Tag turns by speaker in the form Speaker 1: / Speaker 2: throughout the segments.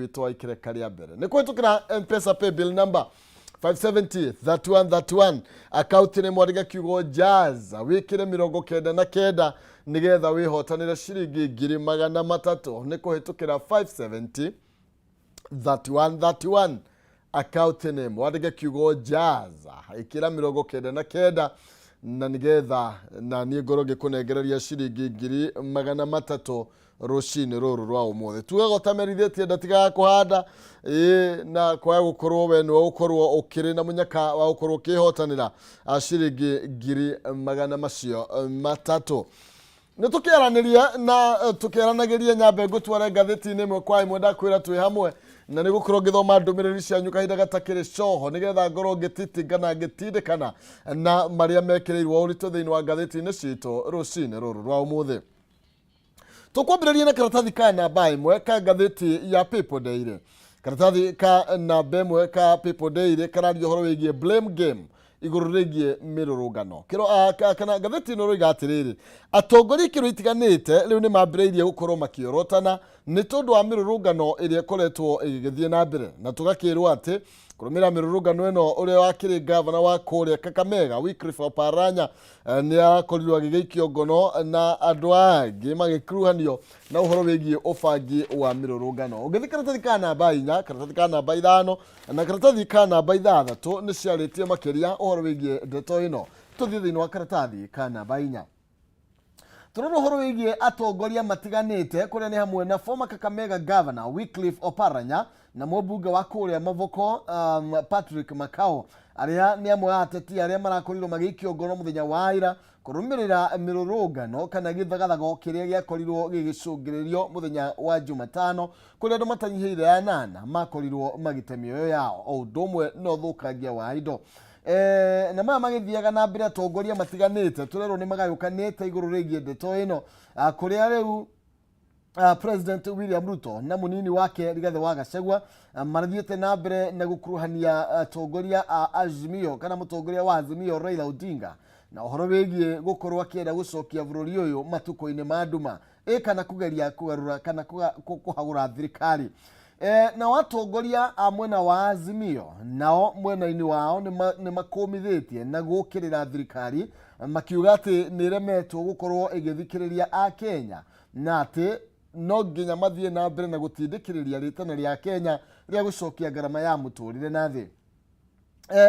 Speaker 1: Witũ wa ikereka rĩa mbere nĩ kũhĩtũkĩra Mpesa paybill number 570 3131, akaunti nĩ mwandĩke kiugo jazz, wĩkĩre 99 nĩgetha wĩhotanĩre ciringi 300,000. Nĩ kũhĩtũkĩra 570 3131, akaunti name wandĩke kiugo jazz, ĩkĩra 99 na nĩgetha na niĩ ngorwo ngĩkũnengereria ciringi 300,000 rũcinĩ rũrũ rwa ũmũthĩ. Tugaga ũtamerithĩtie ndatigaga kũhanda. Ĩĩ, na kwaga gũkorwo we nĩwe ũkorwo ũkĩrĩ na mũnyaka wa gũkorwo ũkĩhotanĩra ciringi ngiri magana macio matatũ. Nĩ tũkĩaranĩria na tũkĩaranagĩria, nyambe ngũtware ngathĩti-inĩ ĩmwe kwa ĩmwe. Ndakwĩra twĩ hamwe na nĩ gũkorwo ngĩthoma ndũmĩrĩri cianyu kahinda gatakĩrĩ coho, nĩgetha ngorwo ngĩtitinga na ngĩtindĩkana na marĩa mekĩrĩirwo ũritũ thĩinĩ wa ngathĩti-inĩ citũ rũcinĩ rũrũ rwa ũmũthĩ. Tũkwambĩrĩria na karatathi ka namba 1 ka ngathĩti ya People Daily. Karatathi ka namba 1 ka People Daily kararia ũhoro wĩgiĩ blame game igũrũ rĩgiĩ mĩrũrũngano. Kĩro kana ngathĩti ĩno rĩiga atĩrĩrĩ, atongoria ikĩro itiganĩte rĩu nĩ mambĩrĩirie gũkorwo makĩorotana nĩ tondũ wa mĩrũrũngano ĩrĩa ĩkoretwo ĩgĩgĩthiĩ na mbere, na tũgakĩrwo atĩ kũrũmĩrĩra mĩrũrũngano ĩno, ũrĩa wakĩrĩ ngavana wa kũrĩa Kakamega Wycliffe Oparanya nĩ akorirwo agĩgĩikio ngono na andũ angĩ magĩkuruhanio na ũhoro wĩgiĩ ũbangi wa mĩrũrũngano. Ũngĩthiĩ karatathi ka namba 4, karatathi ka namba 5 na karatathi ka namba 6 nĩ ciarĩtie makĩria ũhoro wĩgiĩ ndeto ĩno. Tũthiĩ thĩinĩ wa karatathi ka namba 4, tũrora ũhoro wĩgiĩ atongoria matiganĩte, kũrĩa nĩ hamwe na former Kakamega Governor Wycliffe Oparanya na mũmbunge wa kũrĩa Mavoko Patrick Makau, arĩa nĩ amwe a ateti arĩa marakorirwo magĩikio ngono mũthenya wa ira kũrũmĩrĩra mĩrũrũngano kana gĩthagathago kĩrĩa gĩakorirwo gĩgĩcũngĩrĩrio mũthenya wa Jumatano, kũrĩa andũ matanyihĩire 8 makorirwo magĩte mĩoyo yao o ũndũ ũmwe na ũthũkangia wa indo. Na maya magĩthiaga na mbere, atongoria matiganĩte tũrerwo nĩ magayũkanĩte igũrũ rĩgiĩ ndeto ĩno, kũrĩa rĩu President William Ruto na mũnini wake Rigathĩ wa Gachagua marathiĩte na mbere na gũkuruhania atongoria a Azimio kana mũtongoria wa Azimio Raila Odinga na ũhoro wĩgiĩ gũkorwo akĩenda gũcokia bũrũri ũyũ matukũ-inĩ ma nduma, ĩ kana kũgeria kũgarũra kana kũhagũra thirikari. Nao atongoria a mwena wa Azimio nao mwena-inĩ wao nĩ makũmithĩtie na gũkĩrĩra thirikari, makiuga atĩ nĩ ĩremetwo gũkorwo ĩgĩthikĩrĩria Akenya na atĩ no nginya mathiĩ na mbere na gũtindĩkĩrĩria rĩtana rĩa Kenya rĩa gũcokia ngarama ya mũtũrĩre na thĩ.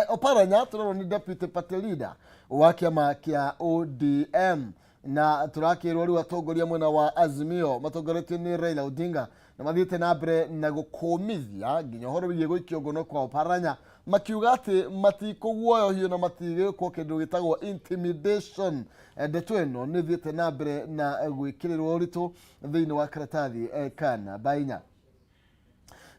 Speaker 1: Oparanya tũrerwo nĩ deputy party leader wa kĩama kĩa ODM, na tũrakĩrwo rĩu atongoria mwena wa Azimio matongoretio nĩ Raila Odinga na mathiĩte na mbere na gũkũmithia nginya ũhoro wĩgiĩ gũikio ngono kwa Oparanya, makiuga atĩ matikũguoyohio na matigĩkwo kĩndũ gĩtagwo intimidation. Ndeto ĩno nĩ ĩthiĩte na mbere na gwĩkĩrĩrwo ũritũ thĩinĩ wa karatathi ka namba 4.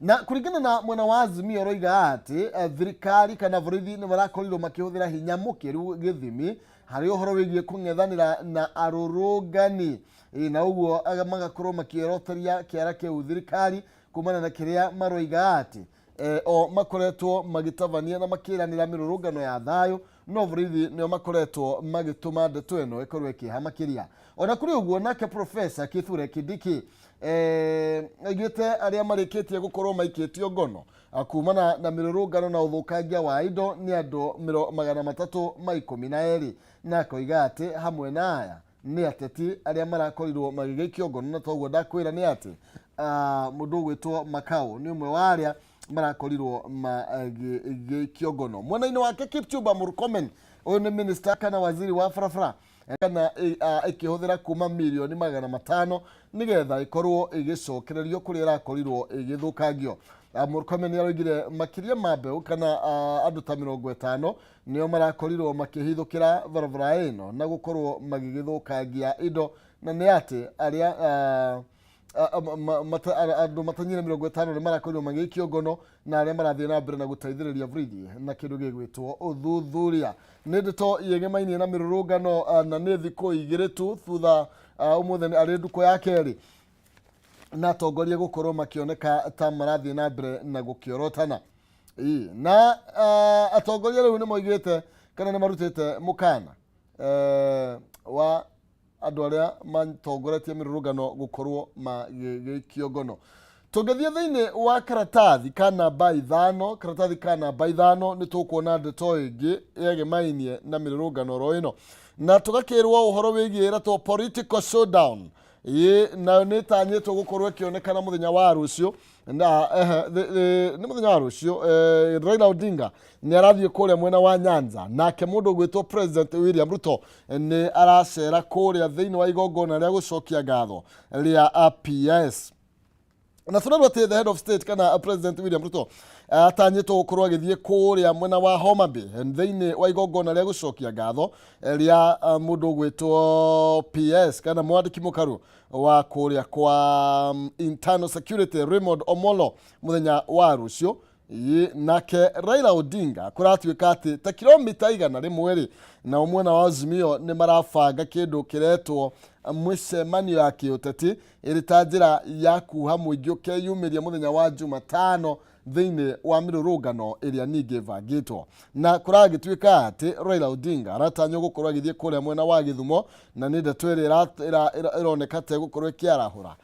Speaker 1: Na kũringana na mwena wa Azimio roiga atĩ thirikari kana borithi nĩ marakorirwo makĩhũthĩra hinya mũkĩru gĩthimi harĩ ũhoro wĩgiĩ kũng'ethanĩra na arũrũngani. Na ũguo magakorwo makĩoroteria kĩara kĩu thirikari kumana na kĩrĩa maroiga atĩ o makoretwo magĩtabania na makĩranĩra mĩrũrũngano ya thayũ, no borithi nĩo makoretwo magĩtũma ndeto ĩno ĩkorwo ĩkĩha makĩria. Ona kũrĩ ũguo, nake Professor Kithure Kindiki aigĩte arĩa marĩkĩtie gũkorwo maikĩtio ngono kumana na mĩrũrũngano na ũthũkangia wa indo nĩ andũ 312, na akoiga atĩ hamwe na aya nĩ ateti arĩa marakorirwo magĩgĩikio ngono. Na toguo ndakwĩra nĩ atĩ mũndũ ũgwĩtwo Makau nĩ ũmwe wa arĩa marakorirwo magĩgĩikio ngono. Mwena-inĩ wake Kipchumba Murkomen, ũyũ nĩ minister kana waziri wa barabara, kana ĩkĩhũthĩra kuma mirioni 500 nĩgetha ĩkorwo ĩgĩcokererio kũrĩa ĩrakorirwo ĩgĩthũkangio. Murkomen nĩ aroigire makĩria ma mbeũ kana andũ ta 50 nĩo marakorirwo makĩhithũkĩra barabara ĩno na gũkorwo magĩgĩthũkangia indo, na nĩ atĩ arĩa andũ matanyire 50 nĩ marakorirwo magĩikio ngono na arĩa marathiĩ na mbere na gũteithĩrĩria borithi na kĩndũ gĩgwĩtwo ũthuthuria. Nĩ ndeto yĩgemainie na mĩrũrũngano, na nĩ thikũ 2 tu thutha, ũmũthĩ nĩ arĩ ndukũ ya kerĩ na atongoria gũkorwo makĩoneka ta marathiĩ na mbere na gũkĩorotana. Ĩĩ, na atongoria rĩu nĩ moigĩte kana nĩ marutĩte mũkana wa andũ arĩa matongoretie mĩrũrũngano gũkorwo magĩgĩikio ngono. Tũngĩthiĩ thĩinĩ wa karatathi ka namba ithano, karatathi ka namba ithano, nĩ tũkuona ndeto ĩngĩ yegemainie na mĩrũrũngano oro ĩno, na tũgakĩrwo ũhoro wĩgiĩ ĩratwo political showdown. Ĩĩ, nayo nĩ ĩtanyĩtwo gũkorwo ĩkĩonekana mũthenya wa rũciũ na ehe, nĩ mũthenya wa rũciũ. Raila Odinga nĩ arathiĩ kũrĩa mwena wa Nyanza, nake mũndũ ũgwĩtwo President William Ruto nĩ aracera kũrĩa thĩinĩ wa igongona rĩa gũcokia ngatho rĩa PS. Na tũrerwo atĩ the head of state kana President William Ruto atanyĩtwo gũkorwo agĩthiĩ kũrĩa mwena wa Homa Bay thĩinĩ wa igongona rĩa gũcokia ngatho rĩa mũndũ ũgwĩtwo PS kana mwandĩki mũkaru wa kũrĩa kwa internal security Raymond Omolo mũthenya wa rũciũ. Ĩĩ, nake Raila Odinga kũratuĩka atĩ ta kilomita 100 rĩ, nao mwena wa Azimio nĩ marabanga kĩndũ kĩretwo mĩcemanio ya kĩũteti ĩrĩ ta njĩra ya kuha mũingĩ ũkeyumĩria mũthenya wa Jumatano thĩinĩ wa mĩrũrũngano ĩrĩa ningĩ ĩbangĩtwo. Na kũragĩtuĩka atĩ Raila Odinga aratanywo gũkorwo agĩthiĩ kũrĩa mwena wa Gĩthumo, na nĩ ndeto ĩrĩa ĩroneka ta ĩgũkorwo ĩkĩarahũra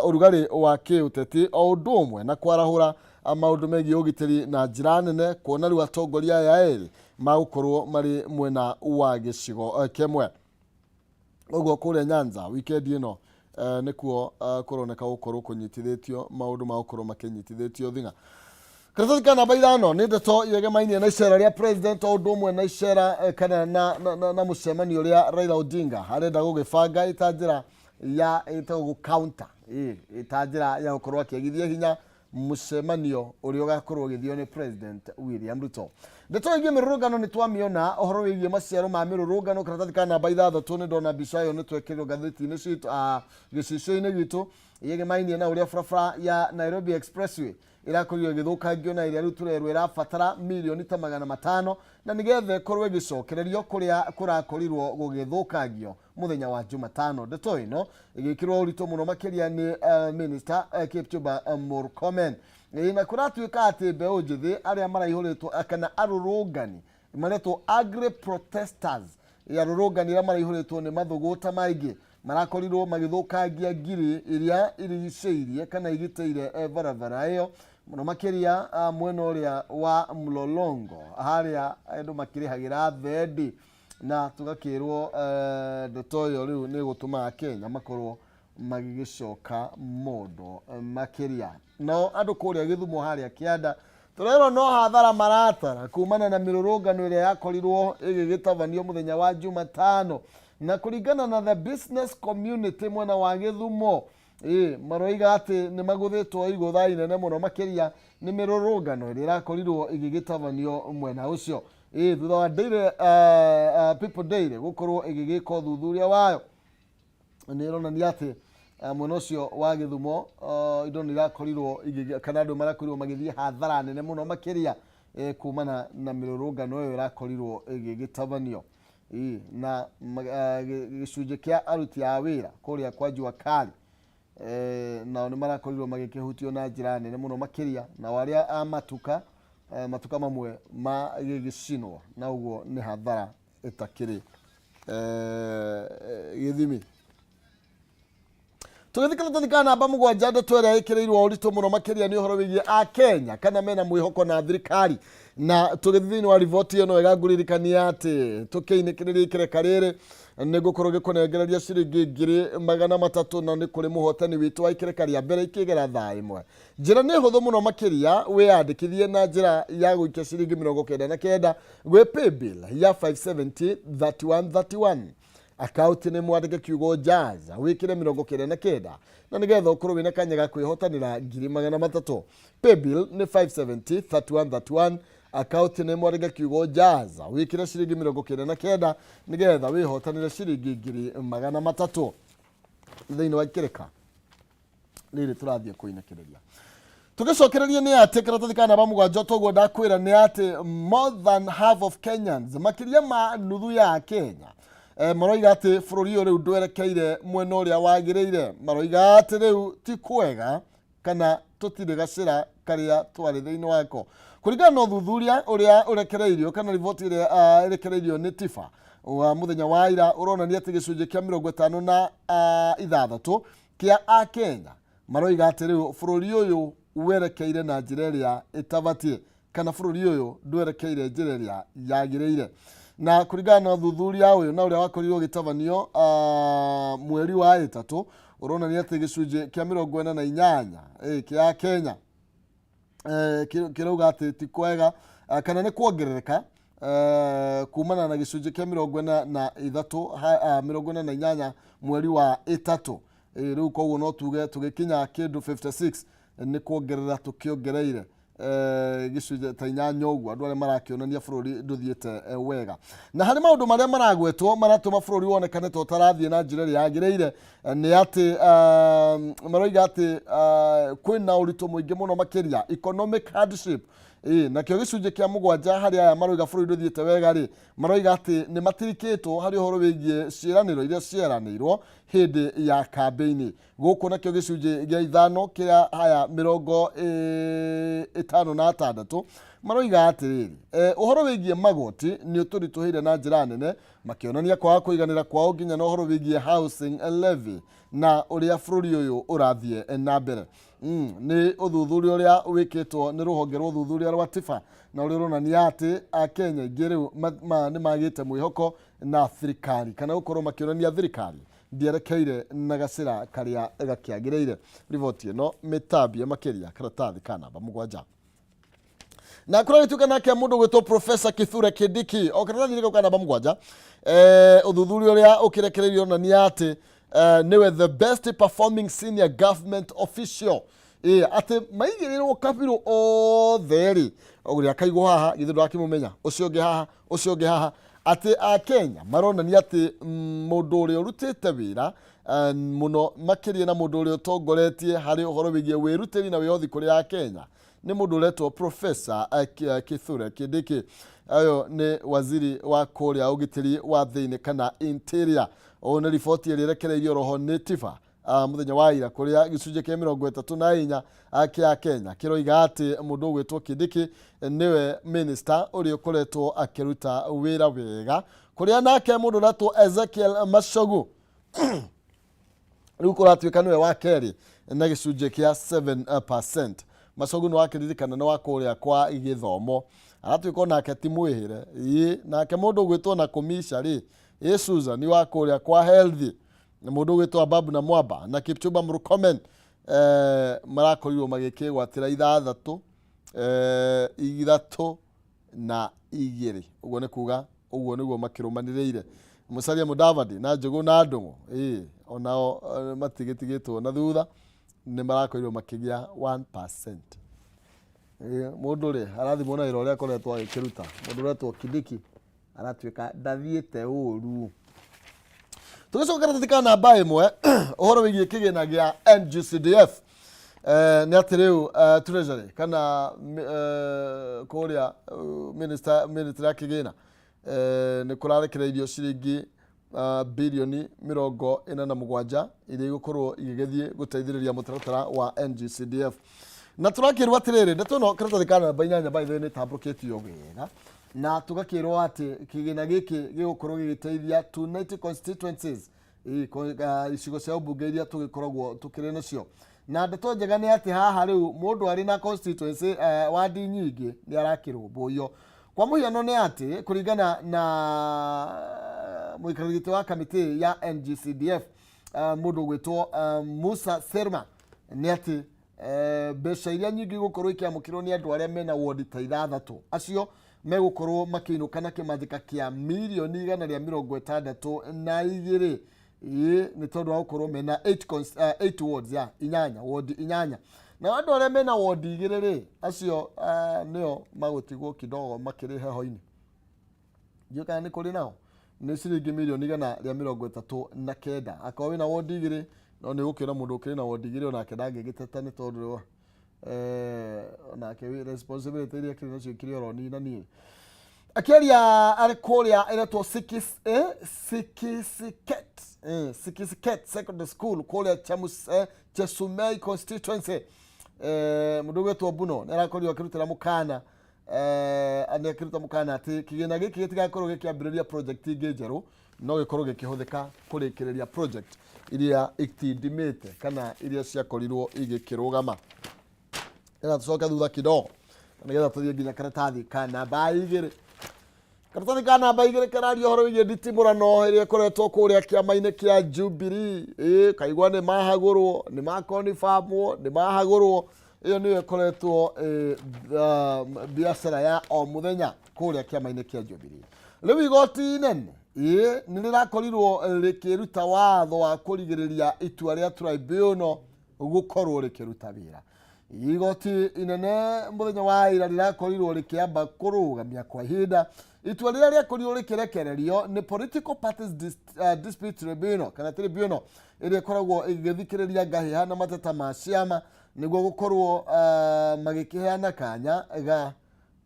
Speaker 1: ũrugarĩ wa kĩũteti o ũndũ ũmwe na kwarahũra maũndũ megiĩ ũgitĩri na njĩra nene, kuona rĩu atongoria aya erĩ magũkorwo marĩ mwena wa gĩcigo kĩmwe. Ũguo kũrĩa Nyanza weekend ĩno nĩkuo kũroneka gũkorwo kũnyitithĩtio maũndũ ma gũkorwo makĩnyitithĩtio thing'a. Karatathi ka namba ithano nĩ ndeto yegemainie na icera rĩa president o ũndũ ũmwe na icera kana na mũcemanio ũrĩa Raila Odinga arenda gũgĩbanga ĩta njĩra ya ĩtagwo counter, ĩta njĩra ya gũkorwo akĩagithia hinya mũcemanio ũrĩa ũgakorwo ũgĩthio nĩ President William Ruto. Ndeto ĩgiĩ mĩrũrũngano nĩ twamĩona, ũhoro wĩgiĩ maciaro ma mĩrũrũngano karatathi ka namba ithathatũ nĩ ndona mbica ĩyo nĩ twekĩrirwo ngathĩti-inĩ citũ, gĩcicio-inĩ gitũ yegemainie na ũrĩa barabara ya Nairobi Expressway ĩrakorirwo ĩgĩthũkangio na ĩrĩa rĩu tũrerwo ĩrabatara mirioni ta 500 na nĩgetha ĩkorwo ĩgĩcokererio kũrĩa kũrakorirwo gũgĩthũkangio mũthenya wa Jumatano. Ndeto ĩno ĩgĩkĩrwo ũritũ mũno makĩria nĩ Minister Kipchumba Murkomen. Na kũratuĩka atĩ mbeũ njĩthĩ arĩa maraihũrĩtwo kana arũrũngani maretwo agri protesters, arũrũngani arĩa maraihũrĩtwo nĩ mathũgũta maingĩ marakorirwo magĩthũkangia ngiri iria irigicĩirie kana igitĩire barabara ĩyo mũno makĩria mwena ũrĩa wa Mlolongo harĩa andũ makĩrĩhagĩra thendi, na tũgakĩrwo ndeto ĩyo rĩu nĩ ĩgũtũma Akenya makorwo magĩgĩcoka mũndũ makĩria. Nao andũ kũrĩa Gĩthumo harĩa kĩanda tũrerwo no hathara maratara kumana na mĩrũrũngano ĩrĩa yakorirwo ĩgĩgĩtabanio mũthenya wa Jumatano, na kũringana na the business community mwena wa Gĩthumo, ĩ maroiga atĩ nĩ magũthĩtwo igũtha inene mũno makĩria nĩ mĩrũrũngano ĩrĩa ĩrakorirwo ĩgĩgĩtabanio mwena ũcio. Ĩ thutha wa Daily, People Daily gũkorwo ĩgĩgĩka ũthuthuria wayo, nĩ ĩronania atĩ mwena ũcio wa Gĩthumo indo nĩ irakorirwo kana andũ marakorirwo magĩthiĩ hathara nene mũno makĩria kumana na mĩrũrũngano ĩyo ĩrakorirwo ĩgĩgĩtabanio. Ĩ, na gĩcunjĩ kĩa aruti a wĩra kũrĩa kwa Jua Kali nao nĩ marakorirwo magĩkĩhutio na njĩra nene mũno makĩria, nao arĩa a matuka, matuka mamwe magĩgĩcinwo, na ũguo nĩ hathara ĩtakĩrĩ gĩthimi. Tũgĩthiĩ karatathi ka namba mũgwanja, ndeto ĩrĩa ĩkĩrĩirwo ũritũ mũno makĩria nĩ ũhoro wĩgiĩ Akenya kana mena mwĩhoko na thirikari. Na tũgĩthiĩ thĩinĩ wa riboti ĩno wega, ngũririkania atĩ tũkĩinĩkĩrĩria ikereka rĩrĩ nĩ ngũkorwo ngĩkũnengereria ciringi 300,000, na nĩ kũrĩ mũhotani witũ wa ikereka rĩa mbere ikĩgera thaa ĩmwe. Njĩra nĩ hũthũ mũno makĩria, wĩyandĩkithie na njĩra ya gũikia ciringi 99 gwĩ paybill ya 570 31 31, akaunti nĩ mwandĩke kiugo jazz, wĩkĩre 99 na nĩgetha ũkorwo wĩna kanya ga kwĩhotanĩra 300,000. Paybill nĩ 570 31 31, akaunti nĩ mwandĩke kiugo jazz, wĩkĩre ciringi 99 nĩgetha wĩhotanĩre ciringi 300,000 thĩinĩ wa kĩrĩka rĩrĩ tũrathiĩ kũinĩkĩrĩria. Tũgĩcokereria nĩ atĩ karatathi ka namba mũgwanja, toguo ndakwĩra nĩ atĩ more than half of Kenyans, makĩria ma nuthu ya Kenya, maroiga atĩ bũrũri ũyũ rĩu ndwerekeire mwena ũrĩa wagĩrĩire. Maroiga atĩ rĩu ti kwega kana tũtirĩ gacĩra karĩa twarĩ thĩinĩ wako, kũringana na ũthuthuria ũrĩa ũrekereirio kana riboti ĩrĩa ĩrekereirio nĩ TIFA wa mũthenya wa ira, ũronania atĩ gĩcunjĩ kĩa 56 kĩa Akenya. Maroiga atĩ rĩu bũrũri ũyũ werekeire na njĩra ĩrĩa ĩtabatiĩ, kana bũrũri ũyũ ndwerekeire njĩra ĩrĩa yagĩrĩire. Na kũringana na ũthuthuria ũyũ na ũrĩa wakorirwo ũgĩtabanio mweri wa ĩtatũ, ũronania atĩ gĩcunjĩ kĩa 48 kĩa Kenya kĩrauga atĩ ti kwega kana nĩ kuongerereka kumana na gĩcunjĩ kĩa 43, 48 mweri wa ĩtatũ. Rĩu koguo no tuge tũgĩkinya kĩndũ 56 nĩ kuongerera tũkĩongereire gĩcunjĩ ta inyanya ũguo, andũ arĩa marakĩonania bũrũri ndũthiĩte wega. Na harĩ maũndũ marĩa maragwetwo maratũma bũrũri wonekane ta ũtarathiĩ na njĩra ĩrĩa yagĩrĩire nĩ atĩ maroiga atĩ kwĩna ũritũ mũingĩ mũno makĩria, economic hardship. Ĩĩ, nakĩo gĩcunjĩ kĩa 7 harĩ aya maroiga bũrũri ndũthiĩte wega rĩ, maroiga atĩ nĩ matirikĩtwo harĩ ũhoro wĩgiĩ ciĩranĩro iria cieranĩirwo hĩndĩ ya kambĩini. Gũkũ nakĩo gĩcunjĩ gĩa 5 kĩa haya 56 maroiga atĩrĩrĩ, ũhoro wĩgiĩ magoti nĩ ũtũritũhĩire na njĩra nene, makĩonania kwaga kũiganĩra kwao nginya na ũhoro wĩgiĩ housing levy na ũrĩa bũrũri ũyũ ũrathiĩ na mbere. Nĩ ũthuthuria ũrĩa wĩkĩtwo nĩ rũhonge rwa ũthuthuria rwa TIFA na ũrĩa ũronania atĩ Akenya aingĩ rĩu nĩ magĩte mwĩhoko na thirikari, kana gũkorwo makĩonania thirikari ndierekeire na gacĩra karĩa gakĩagĩrĩire. Riboti ĩno mĩtambie makĩria karatathi ka namba 7. Na kũragĩtuĩka nake mũndũ gwĩtwo Professor Kithure Kindiki, o karatathi kau ka namba 7, ũthuthuria ũrĩa ũkĩrekereirio onania atĩ nĩwe the best performing senior government official. Ĩ atĩ maigĩrĩrwo kabirũ othe rĩ, ũrĩa akaigwo haha githĩ ndũrakĩmũmenya, ũcio ũngĩ haha, ũcio ũngĩ haha, atĩ Akenya maronania atĩ mũndũ ũrĩa ũrutĩte wĩra mũno makĩria na mũndũ ũrĩa ũtongoretie harĩ ũhoro wĩgiĩ wĩrutĩri na wĩhothi kũrĩ Akenya nĩ mũndũ ũretwo Professor Kithure Kindiki. Ũyũ nĩ waziri wa kũrĩa ũgitĩri wa thĩinĩ kana interior. Ũyũ nĩ riboti ĩrĩa ĩrekereirio roho nĩ TIFA mũthenya wa ira, kũrĩa gĩcunjĩ kĩa 34 kĩa Kenya kĩroiga atĩ mũndũ ũgwĩtwo Kindiki nĩwe minister ũrĩa ũkoretwo akĩruta wĩra wega, kũrĩa nake mũndũ ũretwo Ezekiel Machogu rĩu kũratuĩka nĩwe wa kerĩ na gĩcunjĩ kĩa 7%. Machogu nĩ wakĩririkana nĩ wa kũrĩa kwa gĩthomo, aratuĩka onake ti mwĩhĩre. Ĩ nake mũndũ ũgwĩtwo na kũmica rĩ, ĩ Susan wa kũrĩa kwa health, na mũndũ ũgwĩtwo Ababu na Mwamba na Kipchumba Murkomen marakorirwo magĩkĩgwatĩra 6, 3 na 2. Ũguo nĩ kuga ũguo nĩguo makĩrũmanĩrĩire. Musalia Mudavadi na Njũgũ na Ndũng'ũ, ĩ onao matigĩtigĩtwo na thutha, nĩ marakorirwo makĩgĩa 1%. Mũndũ rĩ arathimwo na wĩra ũrĩa akoretwo agĩkĩruta. Mũndũ ũretwo Kindiki aratuĩka ndathiĩte ũru. Tũgĩcoka karatathi ka namba 1, ũhoro wĩgiĩ kĩgĩna gĩa NGCDF, nĩ atĩ rĩu Treasury kana kũrĩa minister, ministry ya kĩgĩna, nĩ kũrarekereirio ciringi birioni 47 iria igũkorwo igĩgĩthiĩ gũteithĩrĩria mũtaratara wa NGCDF. Na tũrakĩrwo atĩrĩrĩ, ndeto ĩno karatathi ka namba 8 by the way nĩ ĩtambũrũkĩtio wega, na tũgakĩrwo atĩ kĩgĩna gĩkĩ gĩgũkorwo gĩgĩteithia 290 constituencies, icigo cia ũmbunge iria tũgĩkoragwo tũkĩrĩ nacio. Na ndeto njega nĩ atĩ haha rĩu mũndũ arĩ na constituency wadi nyingĩ nĩ arakĩrũmbũiyo. Kwa mũhiano nĩ atĩ kũringana na mũikarĩri gĩtĩ wa kamĩtĩ ya NGCDF, mũndũ ũgwĩtwo Musa Serma, nĩ atĩ mbeca iria nyingĩ igũkorwo ikĩamũkĩrwo nĩ andũ arĩa mena wodi ta 6, acio megũkorwo makĩinũka na kĩmanjĩka kĩa mirioni 162. Ĩ nĩ tondũ wa gũkorwo mena 8 wards, ya inyanya, wodi 8. Na andũ arĩa mena wodi 2 rĩ, acio nĩo magũtigwo kidogo makĩrĩ heho-inĩ. Ndiũĩ kana nĩ kũrĩ nao. Nĩ ciringi mirioni 139. Akorwo wĩna wodi 2, no nĩ ũgũkĩona mũndũ ũkĩrĩ na wodi 2 onake ndangĩgĩteta, nĩ tondũ onake responsibility iria akĩrĩ nacio ikĩrĩ oro nina niĩ. Akĩaria arĩ kũrĩa ĩretwo Sikisiket Secondary School kũrĩa Chesumei constituency, mũndũ ũgwĩtwo Mbuno nĩ arakorirwo akĩrutĩra mũkana, nĩ akĩruta mũkana atĩ kĩgĩna gĩkĩ gĩtigakorwo gĩkĩambĩrĩria project ingĩ njerũ. No gĩkorwo gĩkĩhũthĩka kũrĩkĩrĩria project iria itindimĩte kana iria ciakorirwo igĩkĩrũgama. Nĩgetha tũcoke thutha kidogo nĩgetha tũthiĩ nginya karatathi ka namba igĩrĩ. Karatathi ka namba igĩrĩ kararia ũhoro wĩgiĩ nditimũrano ĩrĩa ĩkoretwo kũrĩa kĩama-inĩ kĩa Jubilee. Ĩĩ kaigua nĩ mahagũrwo, nĩ makonifamwo, nĩ mahagũrwo. Ĩyo nĩyo ĩkoretwo biacara ya o mũthenya kũrĩa kĩama-inĩ kĩa Jubilee. Rĩu igoti inene ĩĩ nĩ rĩrakorirwo rĩkĩruta watho wa kũrigĩrĩria itua rĩa tribunal gũkorwo rĩkĩruta wĩra. Igoti inene mũthenya wa ira rĩrakorirwo rĩkĩamba kũrũgamia kwa ihinda itua rĩrĩa rĩakorirwo rĩkĩrekererio nĩ Political Parties Dispute Tribunal kana tribunal ĩrĩa ĩkoragwo ĩgĩthikĩrĩria ngahĩha na mateta ma ciama nĩguo gũkorwo magĩkĩheana kanya ga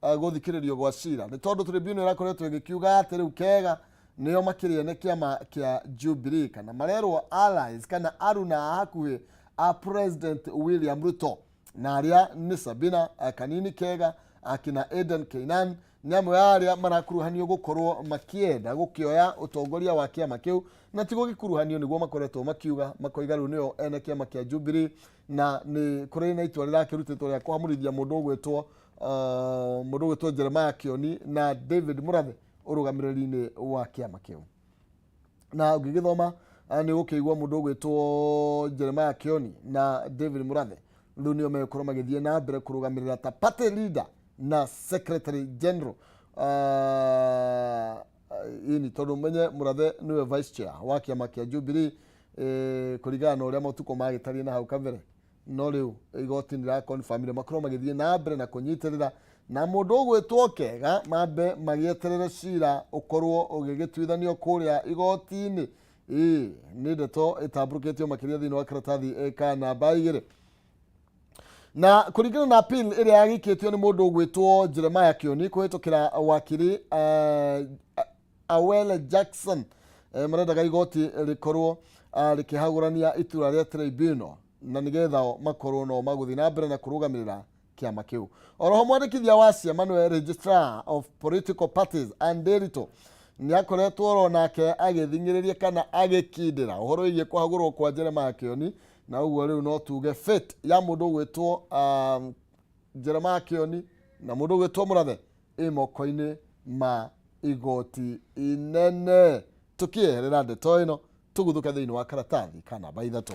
Speaker 1: gũthikĩrĩrio gwa cira, nĩ tondũ tribunal ĩrakoretwo ĩgĩkiuga atĩ rĩu kega nĩo makĩrĩ ene kĩama kĩa Jubilee kana marerwo allies kana aruna a hakuhĩ a President William Ruto, na arĩa nĩ Sabina Kanini Kega, akina Eden Keinan nĩ amwe a arĩa marakuruhanio gũkorwo makĩenda gũkĩoya ũtongoria wa kĩama kĩu, na ti gũgĩkuruhanio nĩguo makoretwo makiuga, makoiga rĩu nĩo ene kĩama kĩa Jubilee, na nĩ kũrĩ na itua rĩrakĩrutĩtwo rĩa kũhamũrithia mũndũ ũgwĩtwo Jeremiah Kioni na David Murathe ũrũgamĩrĩri-inĩ wa kĩama kĩu. Na ũngĩgĩthoma nĩ ũgũkĩigua mũndũ ũgwĩtwo Jeremiah Kioni na David Murathe rĩu nĩo megũkorwo magĩthiĩ na mbere kũrũgamĩrĩra ta party leader na secretary general. Ini tondũ menye Murathe nĩwe vice chair wa kĩama kĩa Jubilee kũringana na ũrĩa matukũ magĩtariĩ na hau kabere, no rĩu igoti nĩ rĩrakonfamire makorwo magĩthiĩ na mbere na kũnyitĩrĩra na mũndũ ũgwĩtwo Kega, mambe magĩeterere cira ũkorwo ũgĩgĩtuithanio kũrĩa igoti-inĩ. Ĩĩ nĩ ndeto ĩtambũrũkĩtio makĩria thĩinĩ wa karatathi ka namba igĩrĩ. Na kũringana na appeal ĩrĩa yagĩikĩtio nĩ mũndũ ũgwĩtwo Jeremiah Kioni kũhĩtũkĩra wakiri Awele Jackson, marendaga igoti rĩkorwo rĩkĩhagũrania itura rĩa tribunal na nĩgetha o makorwo no magũthiĩ na mbere na kũrũgamĩrĩra kĩama kĩu. Oroho mwandĩkithia wa ciama nĩwe Registrar of Political Parties Ann Nderitu nĩ akoretwo oro nake agĩthing'ĩrĩria kana agĩkindĩra ũhoro wĩgiĩ kũhagũrwo kwa Jeremiah Kioni, na ũguo rĩu no tuge fate ya mũndũ ũgwĩtwo Jeremiah Kioni na mũndũ ũgwĩtwo Murathe ĩ moko-inĩ ma igoti inene. Tũkĩeherera ndeto ĩno, tũguthũke thĩinĩ wa karatathi ka namba ithatũ.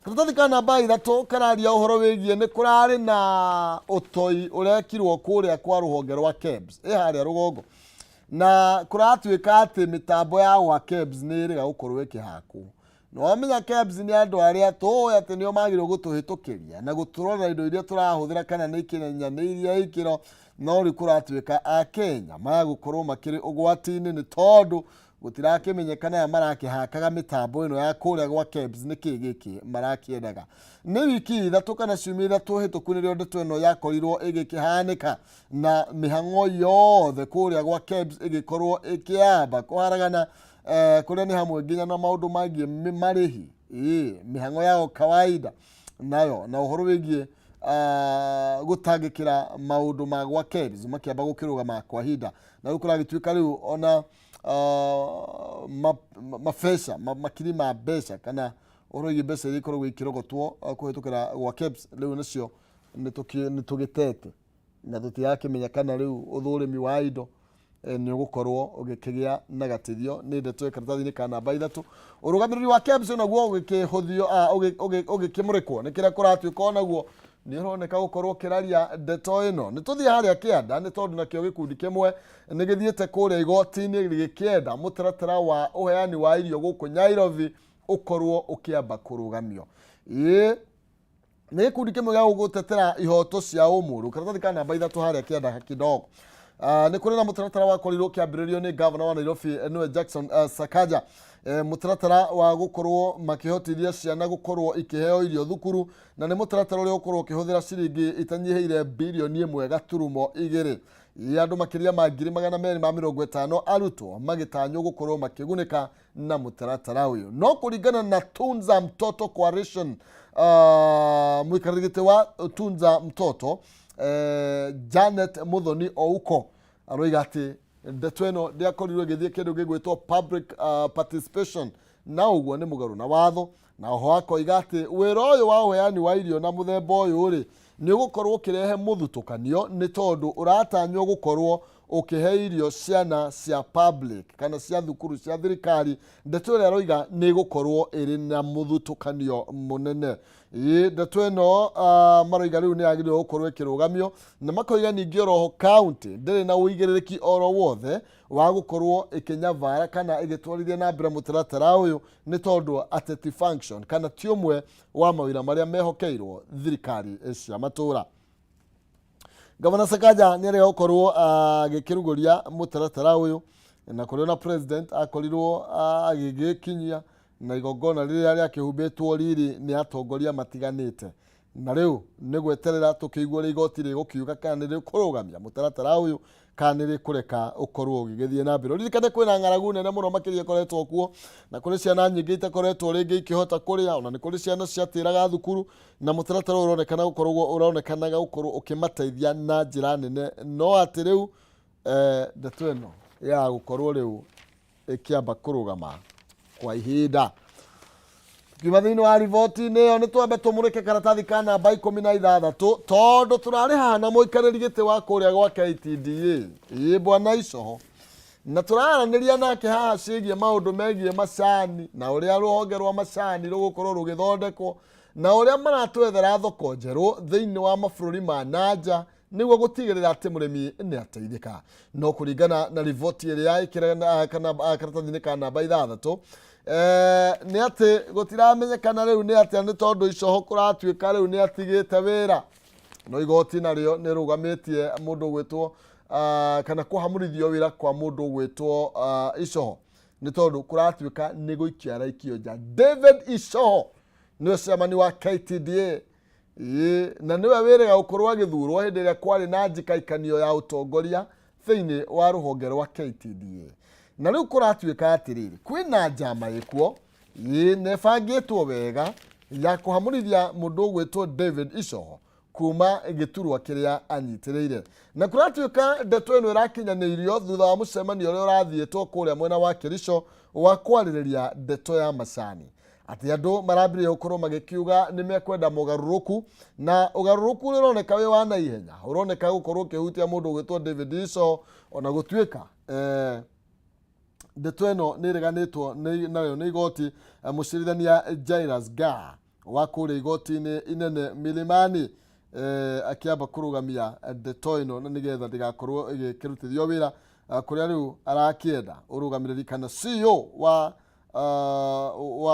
Speaker 1: Karatathi ka namba ithatũ kararia ũhoro wĩgiĩ nĩ kũrarĩ na ũtoi ũrekirwo kũrĩa kwa rũhonge rwa KEBS ĩ harĩa rũgongo, na kũratuĩka atĩ mĩtambo ya gwa KEBS nĩ ĩrĩga gũkorwo ĩkĩhakwo. Na wamenya KEBS nĩ andũ arĩa tũĩ atĩ nĩo magĩrĩirwo gũtũhĩtũkĩria na gũtũrorera indo iria tũrahũthĩra kana nĩ ikinyanĩirie ikĩro, no rĩu kũratuĩka a Kenya magũkorwo makĩrĩ ũgwati-inĩ nĩ tondũ gũtirakĩmenyekana aya marakĩhakaga mĩtambo ĩno ya kũrĩa gwa KEBS nĩkĩ gĩkĩ marakĩendaga. Nĩ wiki ithatũ kana ciumia ithatũ hĩtũku nĩrĩo ndeto ĩno yakorirwo ĩgĩkĩhanĩka na mĩhang'o yothe kũrĩa gwa KEBS ĩgĩkorwo ĩkĩamba kũharagana, kũrĩa nĩ hamwe nginya na maũndũ mangĩ marĩhi, ĩĩ mĩhang'o yao kawaida nayo na ũhoro wĩgiĩ gũtangĩkĩra maũndũ ma gwa KEBS makĩamba gũkĩrũgama kwa ihinda, na rĩu kũragĩtuĩka rĩu ona mabeca makiri ma mbeca kana ũhoro wĩgiĩ mbeca iria ikoragwo ikĩrogotwo kũhĩtũkĩra gwa KEBS rĩu nacio nĩ tũgĩtete na tũtirakĩmenya kana rĩu ũthũrĩmi wa indo nĩ ũgũkorwo ũgĩkĩgĩa na gatithio. Nĩ ndeto ĩ karatathi-inĩ ka namba ithatũ. Ũrũgamĩrĩri wa KEBS onaguo ũgĩkĩhũthio, ũgĩkĩmũrĩkwo nĩ kĩrĩa kũratuĩka, onaguo nĩ ũroneka gũkorwo ũkĩraria ndeto ĩno. Nĩ tũthiĩ harĩa kĩanda nĩ tondũ nakĩo gĩkundi kĩmwe nĩ gĩthiĩte kũrĩa igoti-inĩ gĩkĩenda mũtaratara wa ũheani wa irio gũkũ Nairobi ũkorwo ũkĩamba kũrũgamio. Ĩĩ nĩ gĩkundi kĩmwe gĩa gũtetera ihoto cia ũmũndũ. Karatathi ka namba ithatũ harĩa kĩanda kidogo. Nĩ kũrĩ na mũtaratara wakorirwo ũkĩambĩrĩrio nĩ gavana wa Nairobi nĩwe Jackson Sakaja, mũtaratara wa gũkorwo makĩhotithia ciana gũkorwo ikĩheo irio thukuru, na nĩ mũtaratara ũrĩa ũkorwo ũkĩhũthĩra ciringi itanyihĩire 1.2 birioni ya andũ makĩria ma 250,000 arutwo magĩtanywo gũkorwo makĩgunĩka na mũtaratara ũyũ. No kũringana na Tunza Mtoto Coalition, mũikarĩri gĩtĩ wa Tunza Mtoto Janet Muthoni Ouko aroiga atĩ Ndeto ĩno ndĩakorirwo ĩgĩthiĩ kĩndũ gĩgwĩtwo public participation, na ũguo nĩ mũgarũ na watho. Na oho akoiga atĩ wĩra ũyũ wa ũheani wa irio na mũthemba ũyũ rĩ, nĩ ũgũkorwo ũkĩrehe mũthutũkanio, nĩ tondũ ũratanywo gũkorwo ũkĩhe irio ciana cia public kana cia thukuru cia thirikari. Ndeto ĩrĩa aroiga nĩ ĩgũkorwo ĩrĩ na mũthutũkanio mũnene. Ĩĩ, ndeto ĩno maroiga rĩu nĩ yagĩrĩirwo gũkorwo ĩkĩrũgamio, na makoiga ningĩ oroho county ndĩrĩ na ũigĩrĩrĩki oro wothe wa gũkorwo ĩkĩnyabara kana ĩgĩtwarithia na mbere mũtaratara ũyũ, nĩ tondũ atĩ ti function kana ti ũmwe wa mawĩra marĩa mehokeirwo thirikari cia matũra. Gavana Sakaja nĩ arega gũkorwo agĩkĩrugũria mũtaratara ũyũ, na kũrĩ ona president akorirwo agĩgĩkinyia na igongona rĩrĩa rĩakĩhumbĩtwo riri nĩ atongoria matiganĩte. Na rĩu nĩ gweterera tũkĩigua ũrĩa igoti rĩgũkiuga, kana nĩ rĩkũrũgamia mũtaratara ũyũ kana nĩ rĩkũreka ũkorwo ũgĩgĩthiĩ na mbere. Ũririkane kwĩna ng'aragu nene mũno makĩria ĩkoretwo kuo, na kũrĩ ciana nyingĩ itakoretwo rĩngĩ ikĩhota kũrĩa, ona nĩ kũrĩ ciana ciatĩraga thukuru, na mũtaratara ũyũ ũronekana gũkorwo ũronekanaga gũkorwo ũkĩmateithia na njĩra nene. No atĩ rĩu ndeto ĩno ya gũkorwo rĩu ĩkĩamba kũrũgama kwa ihinda. Tukiuma thĩinĩ wa riboti-inĩ ĩyo, nĩ twambe tũmũrĩke karatathi ka namba 16, tondũ tũrarĩ haha na mũikarĩri gĩtĩ wa kũrĩa gwa KTDA, ĩĩ, bwana Icoho, na tũraranĩria nake haha ciĩgiĩ maũndũ megiĩ macani na ũrĩa rũhonge rwa macani rũgũkorwo rũgĩthondekwo, na ũrĩa maratwethera thoko njerũ thĩinĩ wa mabũrũri ma nanja nĩguo gũtigĩrĩra atĩ mũrĩmi nĩ ateithĩka. No kũringana na riboti ĩrĩa ĩkĩra kana karatathi-inĩ ka namba 6, nĩ atĩ gũtiramenyekana rĩu nĩ atĩa, nĩ tondũ Icoho kũratuĩka rĩu nĩ atigĩte wĩra, no igoti narĩo nĩ rũgamĩtie mũndũ ũgwĩtwo kana kũhamũrithio wĩra kwa mũndũ ũgwĩtwo Icoho, nĩ tondũ kũratuĩka nĩ gũikia araikio nja. David Icoho nĩwe chairman wa KTDA. Ĩĩ, na nĩwe wĩrĩga gũkorwo agĩthurwo hĩndĩ ĩrĩa kwarĩ na njikaikanio ya ũtongoria thĩinĩ wa rũhonge rwa KTDA. Na rĩu kũratuĩka atĩrĩrĩ, kwĩna njama ĩkuo, ĩĩ, na ĩbangĩtwo wega ya kũhamũrithia mũndũ ũgwĩtwo David Icoho kuma gĩturwa kĩrĩa anyitĩrĩire. Na kũratuĩka ndeto ĩno ĩrakinyanĩirio thutha wa mũcemanio ũrĩa ũrathiĩtwo kũrĩa mwena wa Kericho wa kwarĩrĩria ndeto ya macani. Atĩ andũ marambĩrĩria gũkorwo magĩkiuga nĩ mekwenda mogarũrũku, na ũgarũrũku ũrĩa ũroneka wĩ wa naihenya ũroneka gũkorwo ũkĩhutia mũndũ ũgwĩtwo David Ico, ona gũtuĩka ndeto ĩno nĩ ĩreganĩtwo nayo nĩ igoti. Mũcirithania Jairus Gar wa kũrĩa igoti-inĩ inene Milimani akĩamba kũrũgamia ndeto ĩno na nĩgetha ndĩgakorwo ĩgĩkĩrutithio wĩra, kũrĩa rĩu arakĩenda ũrũgamĩrĩri kana CEO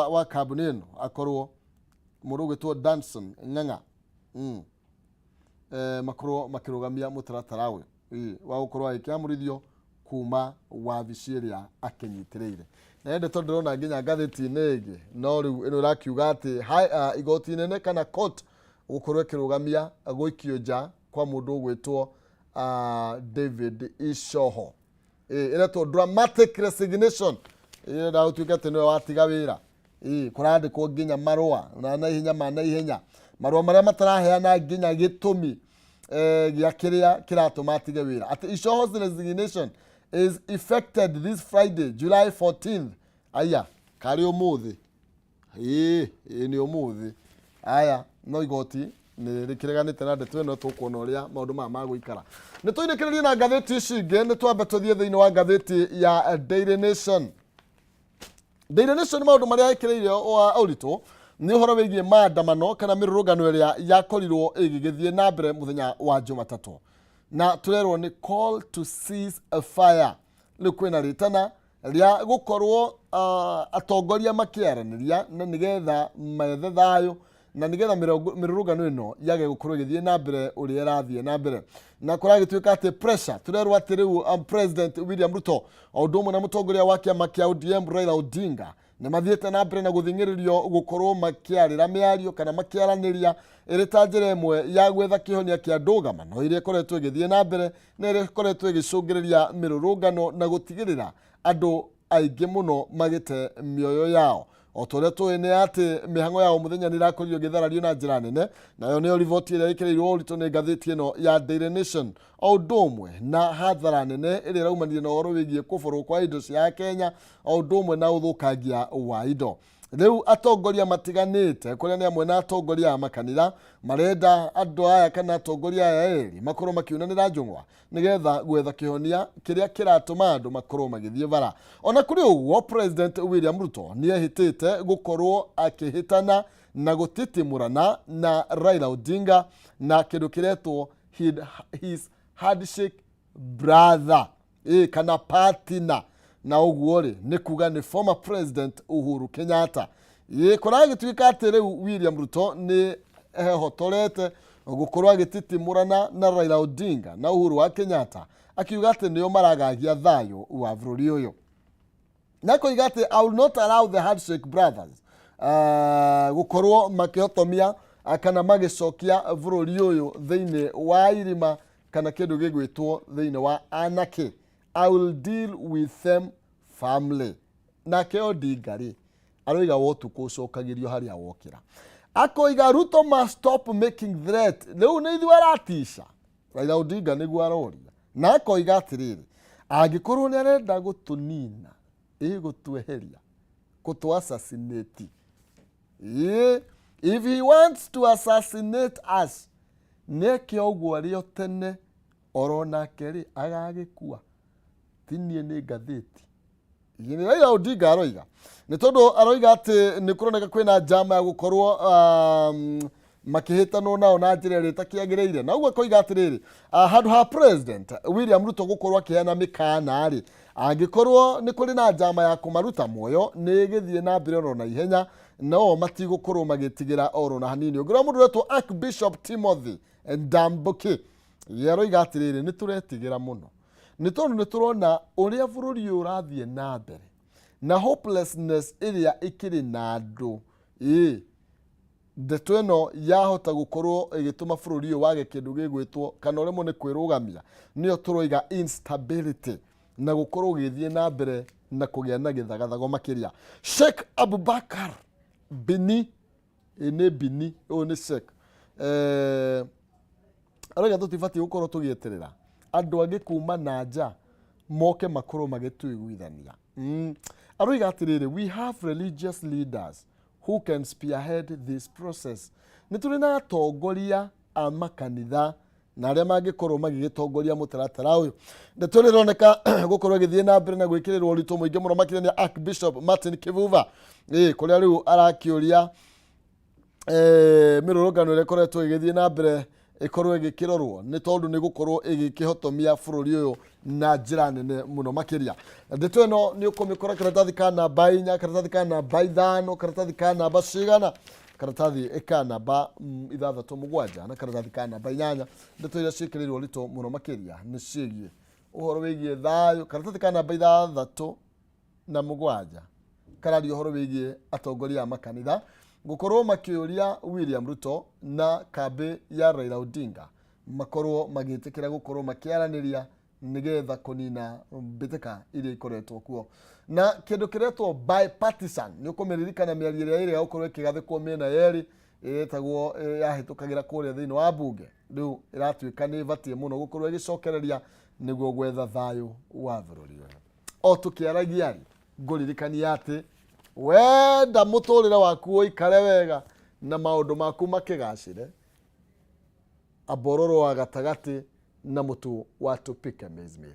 Speaker 1: wa kambuni ĩno akorwo mũndũ ũgwĩtwo Danson Ng'ang'a, makorwo makĩrũgamia mũtaratara ũyũ wa gũkorwo agĩkĩamũrithio kuma wabici ĩrĩa akĩnyitĩrĩire. Na ĩndĩ tondũ ndĩrona nginya ngathĩti-inĩ ĩngĩ, no rĩu ĩno ĩrakiuga atĩ igoti inene kana court gũkorwo ĩkĩrũgamia gũikio nja kwa mũndũ ũgwĩtwo David Icoho. Ĩretwo dramatic resignation, ĩrenda gũtuĩka atĩ nĩwe watiga wĩra. Kũrandĩkwo nginya marũa na naihenya ma naihenya, marũa marĩa mataraheana nginya gĩtũmi gĩa kĩrĩa kĩratũma atige wĩra, atĩ Icoho's resignation is effected this Friday, July 14th. Aya, karĩ ũmũthĩ? Ĩĩ, ĩĩ, nĩ ũmũthĩ. Aya, no igoti nĩ rĩkĩreganĩte na ndeto ĩno. Tũkuona ũrĩa maũndũ maya magũikara. Nĩ tũinĩkĩrĩrie na ngathĩti ici ingĩ. Nĩ twambe tũthiĩ thĩinĩ wa ngathĩti ya Daily Nation. Daily Nation, maũndũ marĩa ĩkĩrĩire wa ũritũ nĩ ũhoro wĩgiĩ maandamano kana mĩrũrũngano ĩrĩa yakorirwo ĩgĩgĩthiĩ na mbere mũthenya wa Jumatatũ, na tũrerwo nĩ call to cease a fire. Rĩu kwĩna rĩtana rĩa gũkorwo atongoria makĩaranĩria na nĩgetha methe thayũ, na nĩgetha mĩrũrũngano ĩno yage gũkorwo ĩgĩthiĩ na mbere ũrĩa ĩrathiĩ na mbere. Na kũragĩtuĩka atĩ pressure, tũrerwo atĩ rĩu President William Ruto o ũndũ ũmwe na mũtongoria wa kĩama kĩa ODM Raila Odinga nĩ mathiĩte na mbere na gũthing'ĩrĩrio gũkorwo makĩarĩra mĩario kana makĩaranĩria, ĩrĩ ta njĩra ĩmwe ya gwetha kĩhonia kĩa ndũgamano ĩrĩa ĩkoretwo ĩgĩthiĩ na mbere na ĩrĩa ĩkoretwo ĩgĩcũngĩrĩria mĩrũrũngano na gũtigĩrĩra andũ aingĩ mũno magĩte mĩoyo yao. O ta ũrĩa tũĩ nĩ atĩ mĩhang'o ya o mũthenya nĩ ĩrakorirwo ĩgĩtharario na njĩra nene, nayo nĩyo riboti ĩrĩa ĩkĩrĩirwo ũritũ nĩ ngathĩti ĩno ya Daily Nation, o ũndũ ũmwe na hathara nene ĩrĩa ĩraumanire na ũhoro wĩgiĩ kũborwo kwa indo cia Kenya, o ũndũ ũmwe na ũthũkangia wa indo. Rĩu atongoria matiganĩte kũrĩa nĩ amwe na atongoria a makanitha marenda andũ aya kana atongoria aya erĩ makorwo makiunanĩra njũng'wa nĩgetha gwetha kĩhonia kĩrĩa kĩratũma andũ makorwo magĩthiĩ bara. Ona kũrĩ ũguo, President William Ruto nĩ ehĩtĩte gũkorwo akĩhĩtana na gũtitimũrana na Raila Odinga na kĩndũ kĩretwo his handshake brother ĩ kana partner, na ũguo rĩ nĩ kuga nĩ former President Uhuru Kenyatta. Ĩ kũragĩtuĩka atĩ rĩu William Ruto nĩ ehotorete gũkorwo agĩtitimũrana na Raila Odinga na Uhuru wa Kenyatta, akiuga atĩ nĩo maragagia thayũ wa bũrũri ũyũ, na koiga atĩ "I will not allow the handshake brothers" gũkorwo makĩhotomia kana magĩcokia bũrũri ũyũ thĩinĩ wa irima kana kĩndũ gĩgwĩtwo thĩinĩ wa anarchy. "I will deal with them firmly." Nake Odinga rĩ aroiga wotukũ ũcokagĩrio harĩa wokĩra, akoiga "Ruto must stop making threat." Rĩu nĩ ithuĩ aratica Raila Odinga nĩguo aroria, na akoiga atĩrĩrĩ, angĩkorwo nĩ arenda gũtũnina, ĩ gũtweheria, kũtũ assassinate, ĩ if he wants to assassinate us, nĩeke ũguo arĩ o tene, oro nake rĩ agagĩkua. Ti niĩ, nĩ ngathĩti. Nĩ Raila Odinga aroiga, nĩ tondũ aroiga atĩ nĩ kũroneka kwĩna njama ya gũkorwo makĩhĩtanwo nao na njĩra ĩrĩa ĩtakĩagĩrĩire. Na ũguo akoiga atĩrĩrĩ, handũ ha President William Ruto gũkorwo akĩheana mĩkana rĩ, angĩkorwo nĩ kũrĩ na njama ya kũmaruta muoyo, nĩ ĩgĩthiĩ na mbere oro na ihenya, no matigũkorwo magĩtigĩra oro na hanini. Ũngĩrora mũndũ ũretwo Archbishop Timothy Ndambuki, ye aroiga atĩrĩrĩ, nĩ tũretigĩra mũno nĩ tondũ nĩ tũrona ũrĩa bũrũri ũyũ ũrathiĩ na mbere na hopelessness ĩrĩa ĩkĩrĩ na andũ. Ĩ ndeto ĩno yahota gũkorwo ĩgĩtũma bũrũri ũyũ wage kĩndũ gĩgwĩtwo kana ũremwo nĩ kwĩrũgamia, nĩyo tũroiga instability na gũkorwo ũgĩthiĩ na mbere na kũgĩa na gĩthagathago makĩria. Sheikh Abubakar Bini, ĩ nĩ Bini, ũyũ nĩ Sheikh, aroiga tũtibatiĩ gũkorwo tũgĩeterera andũ angĩ kuma na nja moke makorwo magĩtũiguithania. Aroiga atĩrĩrĩ, "We have religious leaders who can spearhead this process." Nĩ tũrĩ na atongoria a makanitha na arĩa mangĩkorwo magĩgĩtongoria mũtaratara ũyũ. Ndeto ĩrĩa ĩroneka gũkorwo ĩgĩthiĩ na mbere na gwĩkĩrĩrwo ũritũ mũingĩ mũno makĩria nĩ Archbishop Martin Kivuva, ĩ kũrĩa rĩu arakĩũria mĩrũrũngano ĩrĩa ĩkoretwo ĩgĩthiĩ na mbere ĩkorwo ĩgĩkĩrorwo, nĩ tondũ nĩ gũkorwo ĩgĩkĩhotomia bũrũri ũyũ na njĩra nene mũno makĩria. Ndeto ĩno nĩ ũkũmĩkora karatathi ka namba 4, karatathi ka namba 5, karatathi ka namba cigana, karatathi ka namba 6, 7 na karatathi ka namba 8. Ndeto iria ciĩkĩrĩirwo ũritũ mũno makĩria nĩ ciĩgiĩ ũhoro wĩgiĩ thayũ. Karatathi ka namba 67 kararia ũhoro wĩgiĩ atongoria a makanitha gũkorwo makĩũria William Ruto na kambĩ ya Raila Odinga makorwo magĩtĩkĩra gũkorwo makĩaranĩria nĩgetha kũnina mbĩtĩka iria ikoretwo kuo na kĩndũ kĩretwo bipartisan. Nĩ ũkũmĩririkana mĩario ĩrĩa ĩrĩa gũkorwo ĩkĩgathĩkwo mĩena yerĩ ĩtagwo yahĩtũkagĩra kũrĩa thĩinĩ wa mbunge, rĩu ĩratuĩka nĩ ĩbatiĩ mũno gũkorwo ĩgĩcokereria nĩguo gwetha thayũ wa bũrũri ũyũ. O tũkĩaragia rĩ, ngũririkania atĩ wenda mũtũrĩre waku ũikare wega na maũndũ maku makĩgacĩre, ambororo wa gatagatĩ na mũtu wa Tupike maize meal.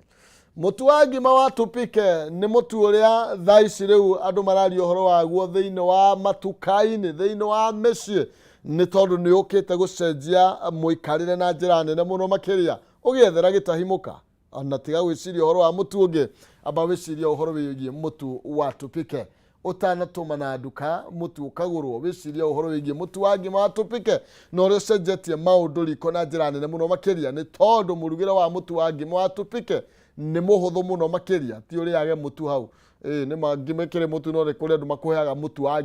Speaker 1: Mũtu wa ngima wa Tupike nĩ mũtu ũrĩa thaa ici rĩu andũ mararia ũhoro waguo thĩinĩ wa matuka-inĩ, thĩinĩ wa mĩciĩ, nĩ tondũ nĩ ũkĩte gũcenjia mũikarĩre na njĩra nene mũno makĩria. Ũgĩethera gĩtahimũka ona tiga gwĩciria ũhoro wa mũtu ũngĩ, amba wĩcirie ũhoro wĩgiĩ mũtu wa Tupike. Ũtanatũma na nduka mũtu ũkagũrwo, wĩcirie ũhoro wĩgiĩ mũtu wa ngima wa Tupike na ũrĩa ũcenjetie maũndũ riko na njĩra nene mũno makĩria, nĩ tondũ mũrugĩre wa mũtu wa ngima wa Tupike nĩ mũhũthũ mũno makĩria. Ti ũrĩage mũtu hau, ĩĩ nĩ ma ngima ĩkĩrĩ mũtu, no nĩ kũrĩ andũ makũheaga mũtu wa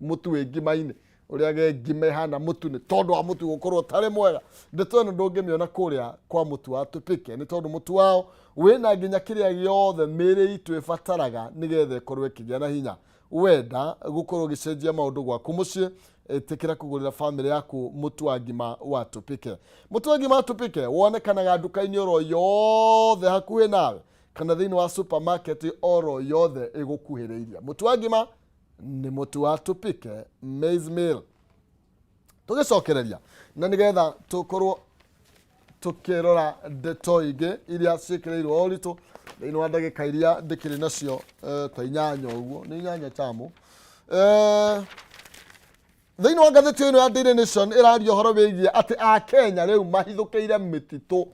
Speaker 1: mũtu wĩ ngima-inĩ, ũrĩage ngima ĩhana mũtu nĩ tondũ wa mũtu gũkorwo ũtarĩ mwega. Ndeto ĩno ndũngĩmĩona kũrĩa kwa mũtu wa Tupike, nĩ tondũ mũtu wao wĩna nginya kĩrĩa gĩothe mĩĩrĩ itũ ĩbataraga nĩgetha ĩkorwo ĩkĩgĩa na hinya. Wenda gũkorwo ũgĩcenjia maũndũ gwaku mũciĩ, ĩtĩkĩra kũgũrĩra bamĩrĩ yaku mũtu wa ngima wa Tupike. Mũtu wa ngima wa Tupike wonekanaga nduka-inĩ oro yothe hakuhĩ nawe kana thĩinĩ wa supermarket oro yothe ĩgũkuhĩrĩirie. Mũtu wa ngima nĩ mũtu wa Tupike maize meal. Tũgĩcokereria na nĩgetha tũkorwo tũkĩrora ndeto ingĩ iria ciĩkĩrĩirwo ũritũ thĩinĩ wa ndagĩka iria ndĩkĩrĩ nacio, ta 8 ũguo, nĩ 8 tamu. Thĩinĩ wa ngathĩti ĩno ya Daily Nation ĩraria ũhoro wĩgiĩ atĩ Akenya rĩu mahithũkĩire mĩtitũ,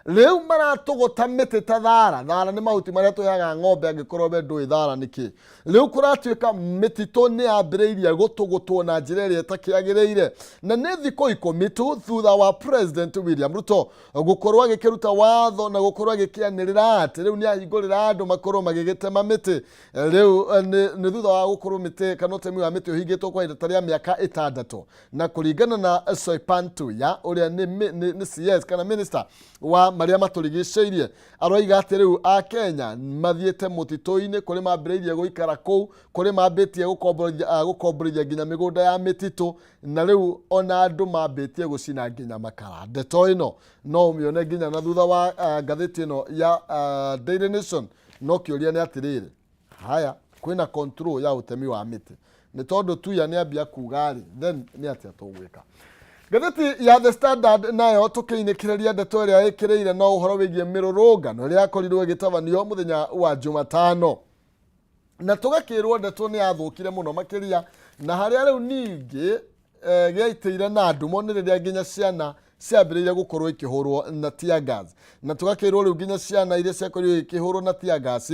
Speaker 1: rĩu maratũgũta mĩtĩ ta thara. Thara nĩ mahuti marĩa tũheaga ng'ombe, angĩkorwo we ndũĩ thara nĩ kĩ. Rĩu kũratuĩka mĩtitũ nĩ yambĩrĩirie gũtũgũtwo na njĩra ĩrĩa ĩtakĩagĩrĩire, na nĩ thikũ 10 tu thutha wa President William Ruto gũkorwo agĩkĩruta watho na gũkorwo agĩkĩanĩrĩra atĩ rĩu nĩ ahingũrĩra andũ makorwo magĩgĩtema mĩtĩ. Rĩu nĩ thutha wa gũkorwo mĩtĩ kana ũtemi wa mĩtĩ ũhingĩtwo kwa ihinda ta rĩa mĩaka 6, na kũringana na Soipan Tuya ũrĩa nĩ CS kana minister wa marĩa matũrigicĩirie, aroiga atĩ rĩu Akenya mathiĩte mũtitũ-inĩ kũrĩ mambĩrĩirie gũikara kũu, kũrĩ mambĩtie gũkomborithia nginya mĩgũnda ya mĩtitũ, na rĩu ona andũ mambĩtie gũcina nginya makara. Ndeto ĩno no ũmĩone nginya na thutha wa ngathĩti ĩno ya Daily Nation. No kĩũria nĩ atĩrĩrĩ, haya kwĩna control ya ũtemi wa mĩtĩ nĩ tondũ Tuya nĩ ambia kuga rĩ, then nĩ atĩa tũgwĩka? Ngathĩti ya The Standard nayo tũkĩinĩkĩrĩria ndeto ĩrĩa ĩkĩrĩire no ũhoro wĩgiĩ mĩrũrũngano ĩrĩa yakorirwo ĩgĩtabanio mũthenya wa Jumatano, na tũgakĩrwo ndeto nĩ yathũkire mũno makĩria, na harĩa rĩu ningĩ gĩaitĩire na ndumo nĩ rĩrĩa nginya ciana ciambĩrĩire gũkorwo ikĩhũrwo na tear gas, na tũgakĩrwo rĩu nginya ciana iria ciakorirwo ikĩhũrwo na tear gas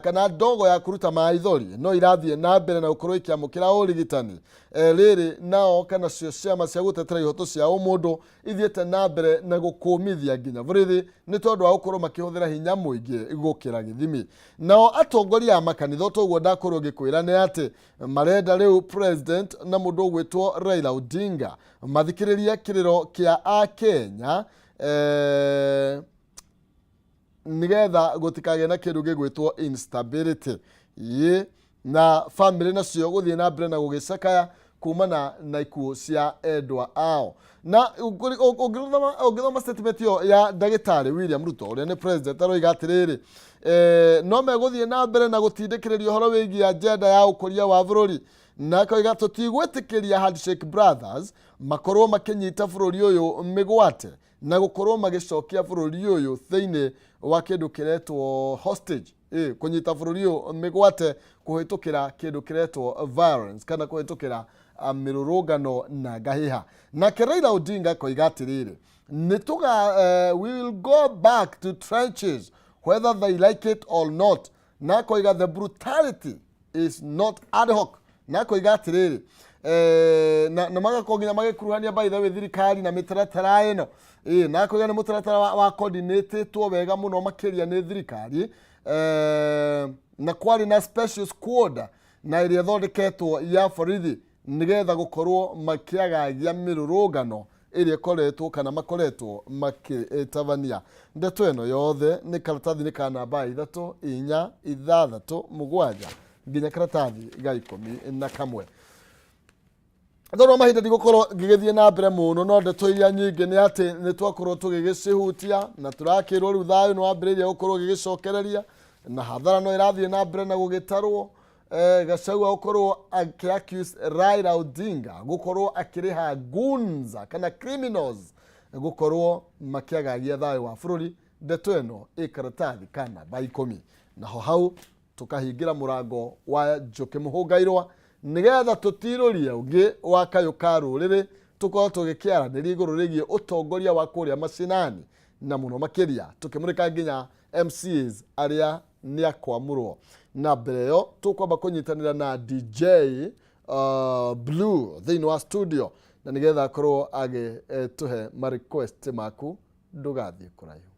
Speaker 1: kana ndogo ya kũruta maithori no irathiĩ na mbere na gũkorwo ikĩamũkĩra ũrigitani. Rĩrĩ nao kana cio ciama cia gũtetera ihoto cia ũmũndũ ithiĩte na mbere na gũkũmithia nginya borithi nĩ tondũ wa gũkorwo makĩhũthĩra hinya mũingĩ gũkĩra gĩthimi. Nao atongoria a makanitha, toguo ndakorwo ngĩkwĩra, nĩ atĩ marenda rĩu president na mũndũ ũgwĩtwo Raila Odinga mathikĩrĩrie kĩrĩro kĩa Akenya, nĩgetha gũtikagĩe na kĩndũ gĩgwĩtwo instability. Ĩ na bamĩrĩ nacio gũthiĩ na mbere na gũgĩcakaya kumana na ikuũ cia endwa ao. Na ũngĩthoma statement ĩyo ya ndagĩtarĩ William Ruto ũrĩa nĩ president, aroiga atĩrĩrĩ, no megũthiĩ na mbere na gũtindĩkĩrĩria ũhoro wĩgiĩ agenda ya ũkũria wa bũrũri, na akoiga tũtigwĩtĩkĩria Handshake Brothers makorwo makĩnyita bũrũri ũyũ mĩgwate na gũkorwo magĩcokia bũrũri ũyũ thĩinĩ wa kĩndũ kĩretwo hostage, kũnyita bũrũri ũyũ mĩgwate kũhĩtũkĩra kĩndũ kĩretwo violence kana kũhĩtũkĩra mĩrũrũngano na ngahĩha. Nake Raila Odinga akoiga atĩrĩrĩ, nĩ tũga we will go back to trenches whether they like it or not, na akoiga the brutality is not ad hoc, na akoiga atĩrĩrĩ, na magakorwo nginya magĩkuruhania, by the way, thirikari na mĩtaratara ĩno, na akoiga nĩ mũtaratara wa coordinatetwo wega mũno makĩria nĩ thirikari, na kwarĩ na special squad na ĩrĩa ĩthondeketwo ya borithi nĩgetha gũkorwo makĩagagia mĩrũrũngano ĩrĩa ĩkoretwo kana makoretwo makĩtabania. Ndeto ĩno yothe nĩ karatathi-inĩ ka namba 3, 4, 6, 7 nginya karatathi ga 11. Tondũ wa mahinda ndigũkorwo ngĩgĩthiĩ na mbere mũno, no ndeto iria nyingĩ nĩ atĩ nĩ twakorwo tũgĩgĩcihutia na tũrakĩrwo rĩu thayũ nĩ wambĩrĩirie gũkorwo ũgĩgĩcokereria na hathara no ĩrathiĩ na mbere na gũgĩtarwo. Gachagua gũkorwo akĩ-accuse Raila Odinga gũkorwo akĩrĩha goons kana criminals gũkorwo makĩagagia thayũ wa bũrũri. Ndeto ĩno ĩ karatathi ka namba 10. Naho hau tũkahingĩra mũrango wa Njũkĩ Mũhũngairwa nĩgetha tũtirũrie ũngĩ wa kayũ ka rũrĩrĩ, tũkorwo tũgĩkĩaranĩria igũrũ rĩgiĩ ũtongoria wa kũrĩa macinani, na mũno makĩria tũkĩmũrĩka nginya MCAs arĩa nĩ akwamũrwo. Na mbere ĩyo tũkwamba kũnyitanĩra na DJ Blue thĩinĩ wa studio na nĩgetha akorwo agĩtũhe ma request maku. Ndũgathiĩ kũraihu.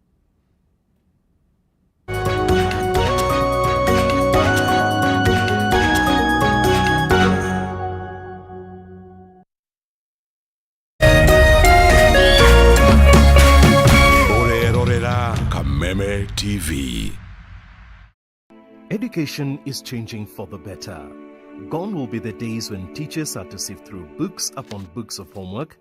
Speaker 2: Ũrerorera Kameme TV.
Speaker 3: Education is changing for the better. Gone will be the days when teachers had to sift through books upon books of homework.